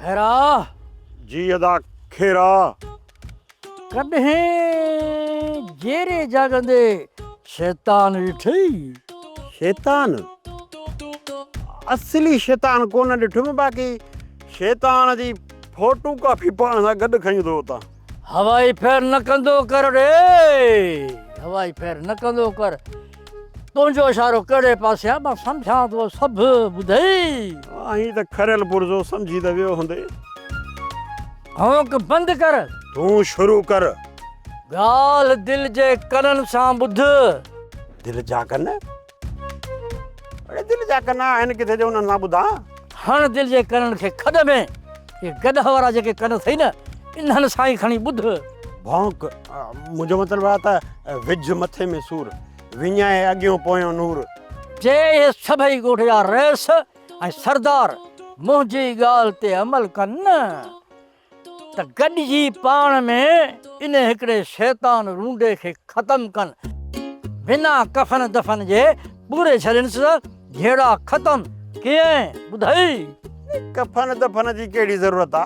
هيرا! جي ادا خيرا! ڪڏهن جيئري جاڳندي شيطان ڏٺئي؟ شيطان؟ اصلي شيطان ڪونه ڏٺم باقي شيطان جي فوٽو ڪاپي پاڻ سان گڏ کنيون ٿو اتان. هوائي ڦير نه ڪندو ڪر ڙي، هوائي ڦير نه ڪندو ڪر. تنهنجو اشارو ڪهڙي پاسي آ، مان سمجهان ٿو سڀ ٻڌئي. آهين ته کريل پرزو سمجهي ته ويو هوندين. ڀونڪ بند ڪر. تون شروع ڪر. ڳالهه دل جي ڪنن سان ٻڌ. دل جا ڪن؟ اڙي دل جا ڪن آهن ڪٿي جو انهن سان ٻڌان؟ هڻ دل جي ڪنن کي کڏ ۾. اهي گڏهه وارا جيڪي ڪن اٿئي نه، انهن سان ئي کڻي ٻڌ. ڀونڪ، منهنجو مطلب آهي ته وجهه مٿي ۾ سور، وڃائي اڳيون پويون نور. جي اهي سڀئي ڳوٺ جا رئيس ۽ سردار منهنجي ڳالهه تي عمل ڪن نه ته گڏجي پاڻ ۾ ان هڪڙي شيطان رونڊي کي ختم ڪن، بنا ڪفن دفن جي پوري ڇڏينس ته جهيڙا ختم، ڪيئن ٻڌئي؟ ڪفن دفن جي ڪهڙي ضرورت آ،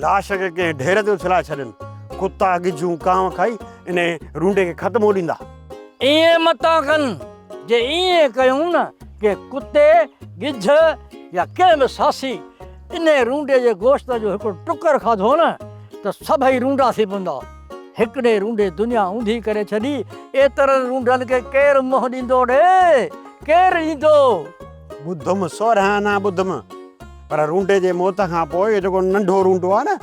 لاش کي ڪنهن ڍير تي اڇلائي ڇڏين، ڪتا ڳجهون ڪانء کائي انهي رونڊي کي ختمو ڏيندا. ائين متان ڪن، جي ائين ڪيون نه ڪنهن ڪتي، ڳجهه يا ڪنهن به ساسي انهي رونڊي جي گوشت جو هڪڙو ٽڪر کاڌو نه ته سڀئي رونڊا ٿي پوندا. هڪڙي رونڊي دنيا اونڌي ڪري ڇڏي، ايترن رونڊن کي ڪير منهن ڏيندو ڙي، ڪير ڏيندو؟ ٻڌم سورهن آنا ٻڌم، پر رونڊي جي موت کان پوء اهو جيڪو ننڍو رونڊو آهي نه،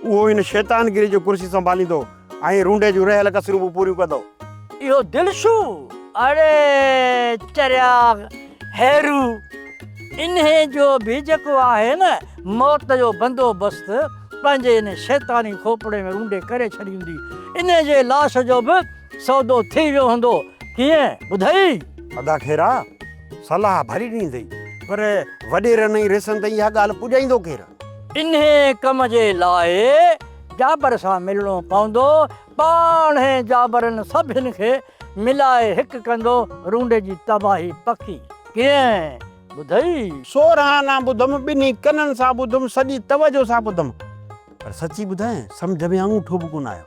اهو هن شيطانگيري جي ڪرسي سنڀاليندو. ۽ رونڊي جون رهيل ڪسرون به پوريون ڪندو. اهو دلشو، اڙي چريا هيرو، انهي جو به جيڪو آهي نه موت جو بندوبست پنهنجي انهي شيطاني کوپڙي ۾ رونڊي ڪري ڇڏي هوندي. انهي جي لاش جو به سودو ٿي ويو هوندو. ڪيئن ٻڌئي؟ ادا خيرا، صلاح ڀلي ڏيندئي، پر وڏيرن ۽ ريسن تائين اها ڳالهه پڄائيندو ڪير؟ انهيء ڪم جي لاء جابر سان ملڻو پوندو. پاڻهي جابرن سڀن کي ملائي هڪ ڪندو. رونڊي جي تباهي پڪي. ڪيئن ٻڌئي؟ سورهانا ٻڌم، ٻنهي ڪنن سان ٻڌم، سڄي توجهه سان ٻڌم، پر سچي ٻڌايان، سمجهه ۾ آڱوٺو به ڪونه آيو.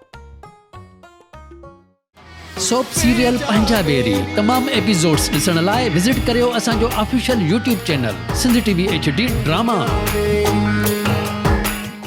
سوپ سيريل پنهنجا ويري تمام ايپيسوڊس ڏسڻ لاء وزٽ ڪريو اسان جو official YouTube channel Sindh T V H D drama.